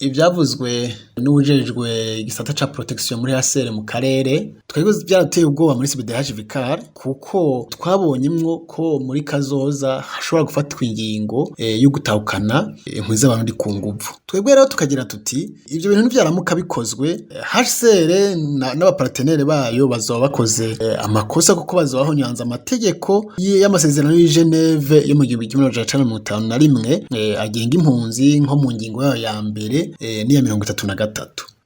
Ivyavuzwe n'uwujejwe igisata ca protection muri HCR mu karere, twebwe vyarateye ubwoba muri CBDH Vicar, kuko twabonyemwo ko muri kazoza hashobora gufatwa ingingo yo gutahukana impunzi z'Abarundi ku nguvu. Twebwe rero tukagira tuti: ivyo bintu nivyaramuka bikozwe, HCR n'aba partenaires bayo bazoba bakoze amakosa, kuko bazoba bahonyanze amategeko y'amasezerano y'i Geneve yo mu 1951 agenga impunzi, nko mu ngingo yayo ya mbere n'iya 33.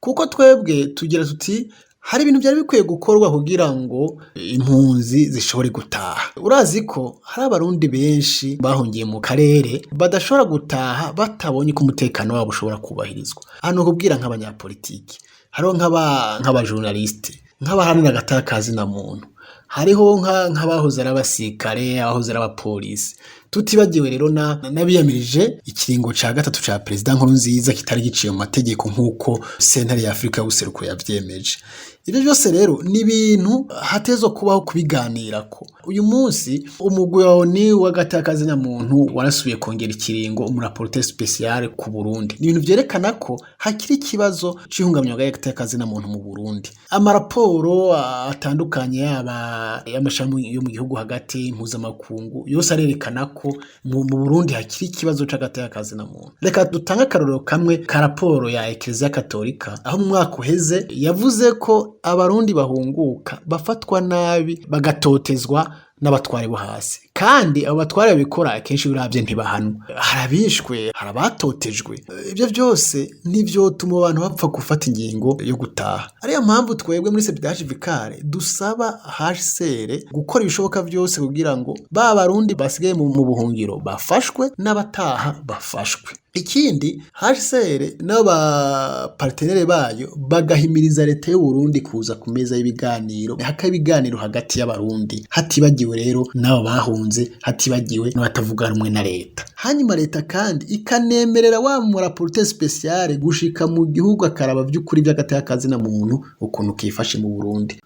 Kuko twebwe tugira tuti: hari ibintu vyari bikwiye gukorwa kugira ngo impunzi zishobore gutaha. Urazi ko hari Abarundi benshi bahungiye mu karere badashobora gutaha batabonye ko umutekano wabo ushobora kubahirizwa. Hano kubwira nk'abanyapolitiki, hariho nk'aba journalistes, nk'abaharanira agateka ka zina muntu, hariho nk'abahoze ari abasirikare, abahoze ari abapolisi, tutibagiwe rero n'abiyamirije ikiringo ca gatatu ca Perezida Nkurunziza kitari giciye mu mategeko, nk'uko Sentare ya Afrika y'Ubuseruko yavyemeje. Ivyo vyose rero ni ibintu hatezwa kubaho kubiganirako. Uyu munsi umugwi wa ONU w'agateka ka zina muntu warasubiye kongera ikiringo umu rapporteur spécial ku Burundi. Ni ibintu vyerekana ko hakiri ikibazo c'ihungabanywa ry'agateka ka zina muntu mu Burundi. Amaraporo atandukanye, yaba y'amashami yo mu gihugu hagati, mpuzamakungu, yose arerekana ko mu Burundi hakiri ikibazo c'agateka ka zina muntu. Reka dutange akarorero kamwe ka raporo ya Eklezia Katolika, aho mu mwaka uheze yavuze ko Abarundi bahunguka bafatwa nabi, bagatotezwa n'abatware bo hasi, kandi abo batware babikora akenshi uravye ntibahanwa. Hari abishwe, hari abatotejwe. Ivyo vyose ntivyotuma abantu bapfa gufata ingingo yo gutaha. Ariyo mpamvu twebwe muri CPDH Vicar dusaba HCR gukora ibishoboka vyose kugira ngo ba Barundi basigaye mu buhungiro bafashwe, n'abataha bafashwe. Ikindi, HCR n'aba partenaires bayo bagahimiriza leta y'u Burundi kuza ku meza y'ibiganiro, hakaba ibiganiro hagati y'Abarundi, hatibagiwe rero n'abo bahunze, hatibagiwe n'abatavuga rumwe na leta. Hanyuma leta kandi ikanemerera wa mu rapporteur spécial gushika mu gihugu, akaraba vy'ukuri vy'agateka ka zina muntu ukuntu kifashe mu Burundi.